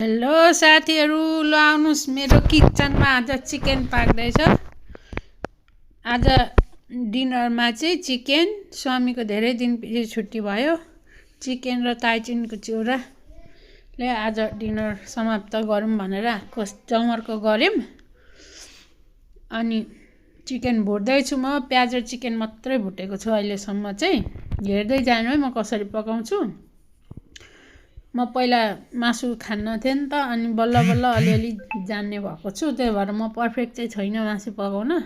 Hello साथीहरू, ल आउनुहोस् मेरो किचनमा। आज चिकन पाक्दैछ। आज डिनरमा चाहिँ चिकन। स्वामीको धेरै दिनपछि छुट्टी भयो। चिकन र ताइचिनको चिउराले आज डिनर समाप्त गरौँ भनेर जमर्को गऱ्यौँ। अनि चिकन भुट्दैछु म। प्याज र चिकन मात्रै भुटेको छु अहिलेसम्म चाहिँ। हेर्दै जानु है म कसरी पकाउँछु। म पहिला मासु खान्न थिएँ नि त, अनि बल्ल बल्ल अलिअलि जान्ने भएको छु। त्यही भएर म पर्फेक्ट चाहिँ छैन मासु पकाउन।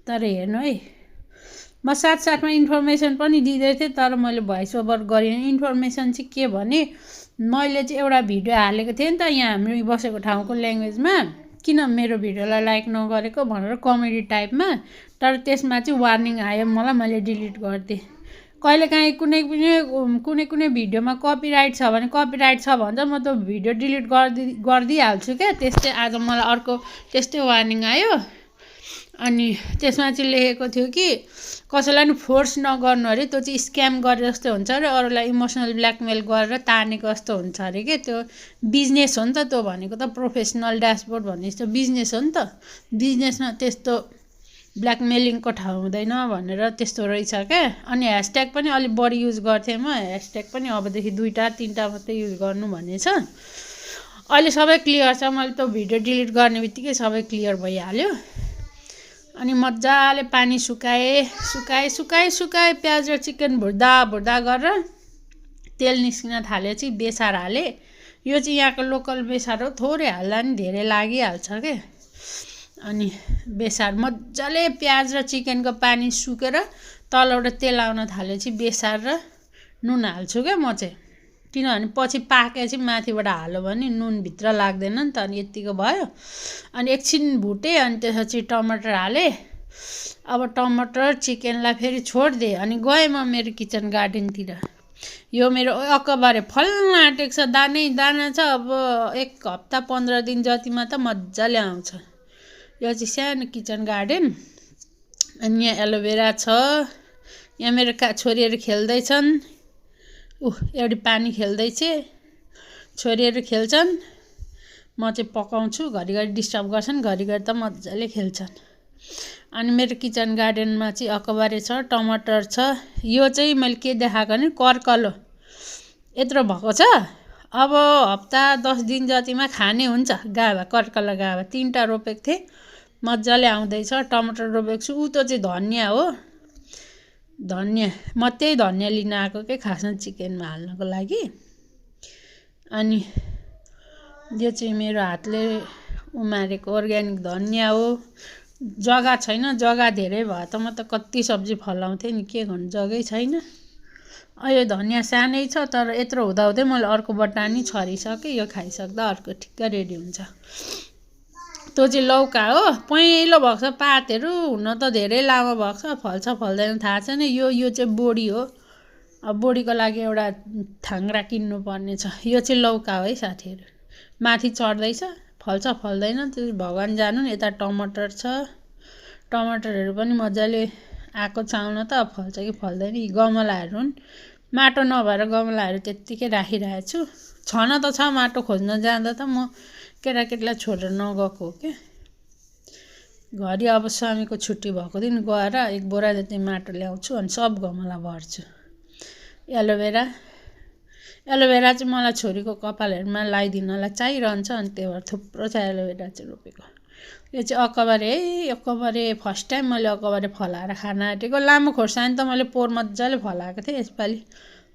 तर हेर्नु है, म साथसाथमा इन्फर्मेसन पनि दिँदै थिएँ, तर मैले भोइस ओभर गरिनँ। इन्फर्मेसन चाहिँ के भने, मैले चाहिँ एउटा भिडियो हालेको थिएँ नि त यहाँ हामी बसेको ठाउँको ल्याङ्ग्वेजमा, किन मेरो भिडियोलाई लाइक नगरेको भनेर, कमेडी टाइपमा। तर त्यसमा चाहिँ वार्निङ आयो मलाई, मैले डिलिट गरिदिएँ। कहिलेकाहीँ कुनै भिडियोमा कपिराइट छ भने म त भिडियो डिलिट गरिदिइहाल्छु क्या। त्यस्तै आज मलाई अर्को त्यस्तै वार्निङ आयो। अनि त्यसमा चाहिँ लेखेको थियो कि कसैलाई नि फोर्स नगर्नु अरे, त्यो चाहिँ स्क्याम गरे जस्तो हुन्छ अरे, अरूलाई इमोसनल ब्ल्याकमेल गरेर तानेको जस्तो हुन्छ अरे के। त्यो बिजनेस हो नि त, त्यो भनेको त प्रोफेसनल ड्यासबोर्ड भन्ने जस्तो बिजनेस हो नि त। बिजनेसमा त्यस्तो ब्ल्याकमेलिङको ठाउँ हुँदैन भनेर त्यस्तो रहेछ क्या। अनि ह्यासट्याग पनि अलिक बढी युज गर्थेँ म। ह्यासट्याग पनि अबदेखि 2-3टा मात्रै युज गर्नु भनेछ। अहिले सबै क्लियर छ। मैले त्यो भिडियो डिलिट गर्ने बित्तिकै सबै क्लियर भइहाल्यो। अनि मजाले पानी सुकाएँ प्याज र चिकन भुट्दा गरेर तेल निस्किन थालेपछि बेसार हालेँ। यो चाहिँ यहाँको लोकल बेसार हो, थोरै हाल्दा नि धेरै लागिहाल्छ क्या। अनि बेसार मजाले प्याज र चिकनको पानी सुकेर तलबाट तेल आउन थालेपछि बेसार र नुन हाल्छु क्या म चाहिँ। किनभने पछि पाकेपछि माथिबाट हाल्यो भने नुन भित्र लाग्दैन नि त। अनि यत्तिको भयो। अनि एकछिन भुटेँ, अनि त्यसपछि टमाटर हालेँ। अब टमाटर चिकनलाई फेरि छोडिदिएँ। अनि गएँ म मेरो किचन गार्डनतिर। यो मेरो अकबारे फल्न आँटेको छ, दाना छ। अब 1 हप्ता 15 दिन जतिमा त मजाले आउँछ। यो चाहिँ सानो किचन गार्डन। अनि यहाँ एलोभेरा छ। यहाँ मेरो छोरीहरू खेल्दैछन्। एउटी पानी खेल्दैछ, छोरीहरू खेल्छन्। म चाहिँ पकाउँछु, घरिघरि डिस्टर्ब गर्छन्, घरिघरि त मजाले खेल्छन्। अनि मेरो किचन गार्डनमा चाहिँ अकबारे छ, टमाटर छ। यो चाहिँ मैले के देखाएको भने कर्कलो यत्रो भएको छ। अब हप्ता 10 दिन जतिमा खाने हुन्छ। गाभा कर्कलो गाभा 3टा रोपेको थिएँ, मजाले आउँदैछ। टमाटर रोपेको छु। त्यो चाहिँ धनियाँ हो, धनियाँ। म त्यही धनियाँ लिन आएको के खासमा चिकनमा हाल्नको लागि। अनि यो चाहिँ मेरो हातले उमारेको अर्ग्यानिक धनियाँ हो। जग्गा छैन, जग्गा धेरै भए त म त कति सब्जी फलाउँथेँ नि, के गर्नु जग्गै छैन। यो धनियाँ सानै छ, तर यत्रो हुँदाहुँदै मैले अर्को बटानी छरिसकेँ। यो खाइसक्दा अर्को ठिक्क रेडी हुन्छ। त्यो चाहिँ लौका हो, पहेँलो भएको छ पातहरू। हुन त धेरै लामो भएको छ, फल्छ फल्दैन थाहा छैन। यो चाहिँ बोडी हो। अब बोडीको लागि एउटा थाङ्ग्रा किन्नुपर्ने छ। यो चाहिँ लौका हो है साथीहरू। माथि चढ्दैछ, फल्छ फल्दैन त्यो भगवान् जानु नि। यता टमाटर छ, टमाटरहरू पनि मजाले आएको चाउन त फल्छ कि फल्दैन। यी गमलाहरू हुन्, माटो नभएर गमलाहरू त्यत्तिकै राखिरहेको छु। छन त छ, माटो खोज्न जाँदा त म केटाकेटीलाई छोडेर नगएको हो क्या। घरि अब स्वामीको छुट्टी भएको दिन गएर 1 बोरा जति माटो ल्याउँछु, अनि सब गमला भर्छु। एलोभेरा चाहिँ मलाई छोरीको कपालहरूमा लगाइदिनलाई चाहिरहन्छ, अनि त्यही भएर थुप्रो छ एलोभेरा चाहिँ रोपेको। यो चाहिँ अकबारे है, अकबारे फर्स्ट टाइम मैले अकबारे फलाएर खान आँटेको। लामो खोर्सानी त मैले पोहोर मजाले फलाएको थिएँ, यसपालि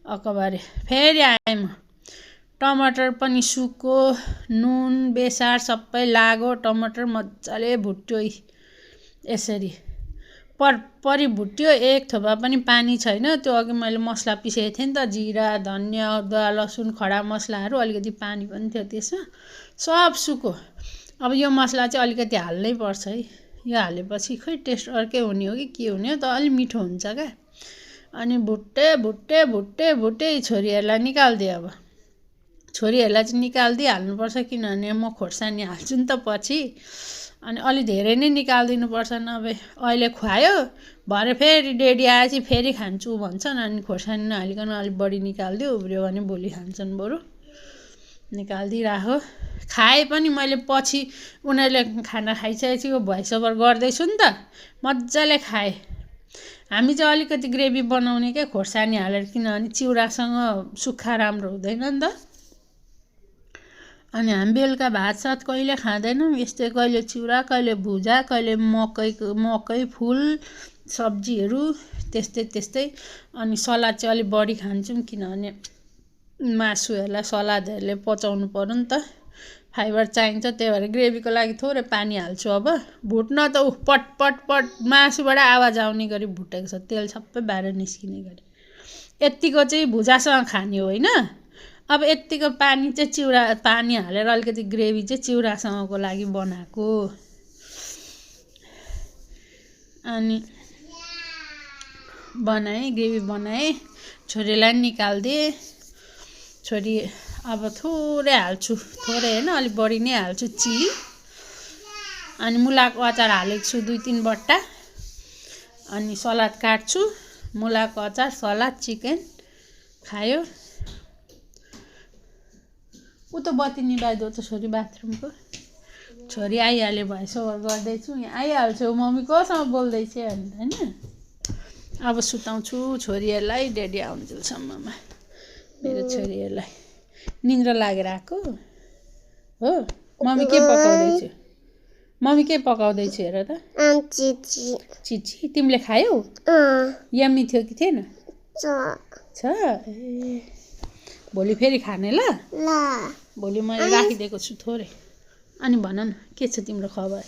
अकबारे। फेरि आएँ म। टमाटर पनि सुक्यो, नुन बेसार सबै लाग्यो। टमाटर मजाले भुट्यो यसरी परी भुट्यो। 1 थोपा पनि पानी छैन। त्यो अघि मैले मसला पिसेको थिएँ नि त, जिरा धनियाँ अदुवा लसुन खडा मसलाहरू, अलिकति पानी पनि थियो त्यसमा। सब सुक्यो। अब यो मसला चाहिँ अलिकति हाल्नै पर्छ है। यो हालेपछि खै टेस्ट अर्कै हुने हो कि के हुने हो त, अलि मिठो हुन्छ क्या। अनि भुट्टे छोरीहरूलाई निकालिदिएँ। अब छोरीहरूलाई चाहिँ निकालिदिइ हाल्नुपर्छ, किनभने म खोर्सानी हाल्छु नि त पछि। अनि अलि धेरै नै निकालिदिनुपर्छ, नभए अहिले खुवायो भरे फेरि डेडी आएपछि फेरि खान्छु भन्छन्। अनि खोर्सानी नहालिकन अलिक बढी निकालिदियो, उब्रियो भने भोलि खान्छन् बरु। निकालिदिइराखो। खाए पनि मैले पछि उनीहरूले खाना खाइसकेपछि यो भोइस ओभर गर्दैछु नि त, मजाले खाएँ। हामी चाहिँ अलिकति ग्रेभी बनाउने क्या खोर्सानी हालेर, किनभने चिउरासँग सुक्खा राम्रो हुँदैन नि त। अनि हामी बेलुका भात सात कहिले खाँदैनौँ, यस्तै कहिले चिउरा, कहिले भुजा, कहिले मकै फुल सब्जीहरू त्यस्तै। अनि सलाद चाहिँ अलिक बढी खान्छौँ, किनभने मासुहरूलाई सलादहरूले पचाउनु पर्यो नि त, फाइबर चाहिन्छ। त्यही भएर ग्रेभीको लागि थोरै पानी हाल्छु। अब भुट्न त पट पट पट मासुबाट आवाज आउने गरी भुटेको छ, तेल सबै बाहिर निस्किने गरी। यत्तिको चाहिँ भुजासँग खाने होइन। अब यत्तिको पानी चाहिँ पानी हालेर अलिकति ग्रेभी चाहिँ चिउरासँगको लागि बनाएको। अनि ग्रेभी बनाएँ, छोरीलाई पनि निकालिदिएँ। छोरी अब थोरै हाल्छु, थोरै होइन अलिक बढी नै हाल्छु चिली। अनि मुलाको अचार हालेको छु 2-3 बट्टा। अनि सलाद काट्छु, मुलाको अचार, सलाद, चिकन खायो। ऊ त बत्ती निभाइदियो त छोरी बाथरुमको। छोरी आइहाल्यो, भोइस ओभर गर्दैछु, यहाँ आइहाल्छु, मम्मी कोसँग बोल्दैछ भनेर होइन। अब सुताउँछु छोरीहरूलाई ड्याडी आउन्जेलसम्ममा। मेरो छोरीहरूलाई निन्द्रा लागेर आएको हो। मम्मी के पकाउँदैछु हेर त। चिची तिमीले खायौ? यम्मी थियो कि थिएन? छ। ए भोलि फेरि खाने ल? भोलि मैले राखिदिएको छु थोरै। अनि भन न, के छ तिम्रो खबर?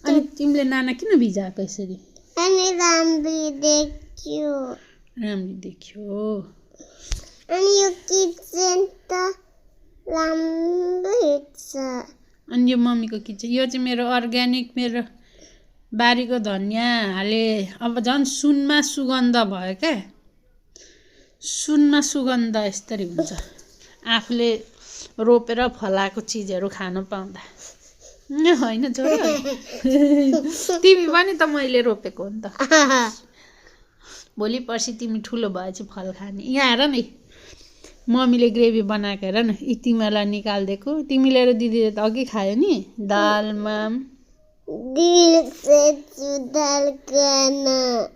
अनि तिमीले नाना किन भिजाएको यसरी? राम्ररी देखियो। अनि यो किचन त राम्रो छ। अनि यो मम्मीको किचन, यो चाहिँ मेरो अर्ग्यानिक, मेरो बारीको धनियाँ हाले। अब झन् सुनमा सुगन्ध भयो क्या। सुनमा सुगन्ध यस्तरी हुन्छ आफूले रोपेर फलाएको चिजहरू खान पाउँदा। होइन छोरी, तिमी पनि त मैले रोपेको हो नि त। भोलि पर्सि तिमी ठुलो भएपछि फल खाने। यहाँ हेर नि, मम्मीले ग्रेभी बनाएको हेर न, यी तिमीलाई निकालिदिएको। तिमीले र दिदीले त अघि खायो नि दालमा।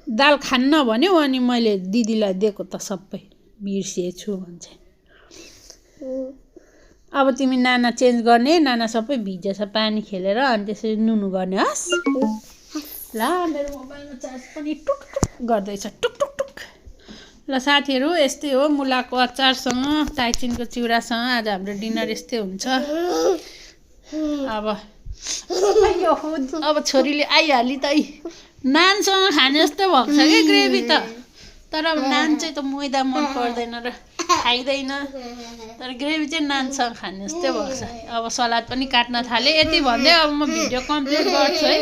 दाल खान्न भन्यो, अनि मैले दिदीलाई दिएको त सबै बिर्सिएछु भन्छ। अब तिमी नाना चेन्ज गर्ने, नाना सबै भिजेछ पानी खेलेर, अनि त्यसरी नुनु गर्ने हस्। ल मेरो मोबाइलमा चार्ज पनि टुक गर्दैछ, टुक। ल साथीहरू, यस्तै हो मुलाको अचारसँग ताइचिनको चिउरासँग आज हाम्रो डिनर यस्तै हुन्छ। अब छोरीले आइहाली त, नानसँग खाने जस्तो भएको छ कि ग्रेभी त। तर अब नान चाहिँ त मैदा मन पर्दैन र खाइँदैन, तर ग्रेभी चाहिँ नानसँग खाने जस्तै भएको छ। अब सलाद पनि काट्न थालेँ। यति भन्दै अब म भिडियो कम्प्लिट गर्छु है।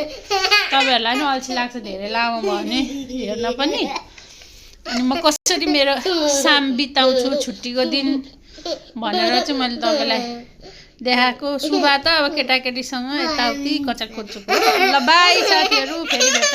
तपाईँहरूलाई पनि अल्छी लाग्छ धेरै लामो भयो भने हेर्न पनि। अनि म कसरी मेरो शाम बिताउँछु छुट्टीको दिन भनेर चाहिँ मैले तपाईँलाई देखाएको। सुबह त अब केटाकेटीसँग यताउति कचाक खोज्छु। ल बाई साथीहरू, फेरि भेटौँ।